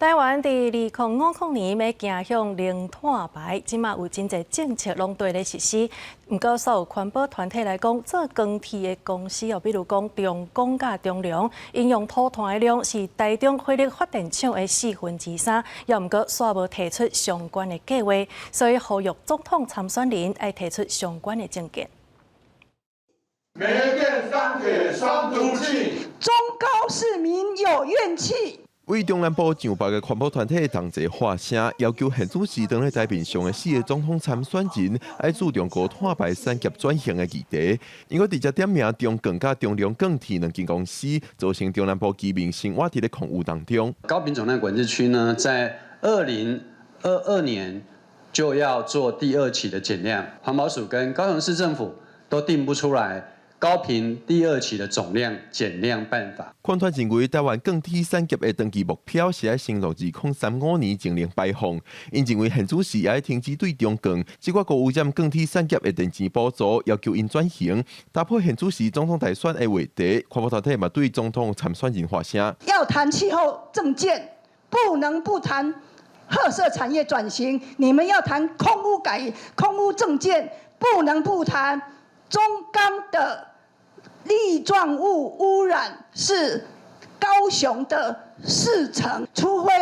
台灣佇2050年欲行向零碳排，這馬有真濟政策攏綴咧實施。毋過，所有環保團體來講，做鋼鐵的公司哦，比如講中鋼佮中龍，𪜶用塗炭的量是台中火力發電廠的3/4，猶毋過煞無提出相關的計劃，所以呼籲總統參選人愛提出相關的政見。煤電雙鐵雙毒氣，中高市民有怨氣。為中南部上百个環保團體同齊發聲，要求現主時當咧台面上的四个總統參選人，愛注重高碳排產業轉型的議題。𪜶閣直接點名中鋼佮中龍鋼鐵兩間公司，造成中南部居民生活佇咧空污當中。高頻總量管制區呢，在2022年就要做第二期的減量，環保署跟高雄市政府都定不出來高頻第二期的總量減量辦法。環團認為，台灣鋼鐵產業的長期目標是愛承諾2035年淨零排放。𪜶認為現主時愛停止對中鋼這寡高污染鋼鐵產業的電錢補助，要求𪜶轉型，打破現主時總統大選的話題。環保團體嘛對總統參選人發聲。要談氣候政見，不能不談褐色產業轉型。你們要談空污改空污政見，不能不談中鋼的粒狀物污染是高雄的4成，除非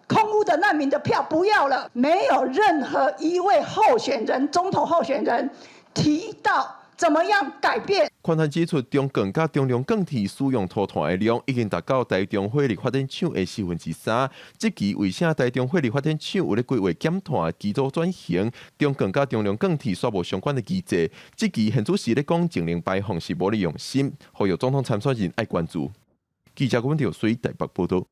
空污的難民的票不要了，沒有任何一位候選人、總統候選人提到怎麼樣改變。環團指出，中鋼佮中龍鋼鐵使用塗炭的量已經達到台中火力發電廠的3/4。這期為啥台中火力發電廠有咧規劃減碳機組轉型？中鋼佮中龍鋼鐵煞無相關的機制。這期現主時咧講淨零排放是無咧用心，呼籲總統參選人愛關注。記者郭文條水台北報道。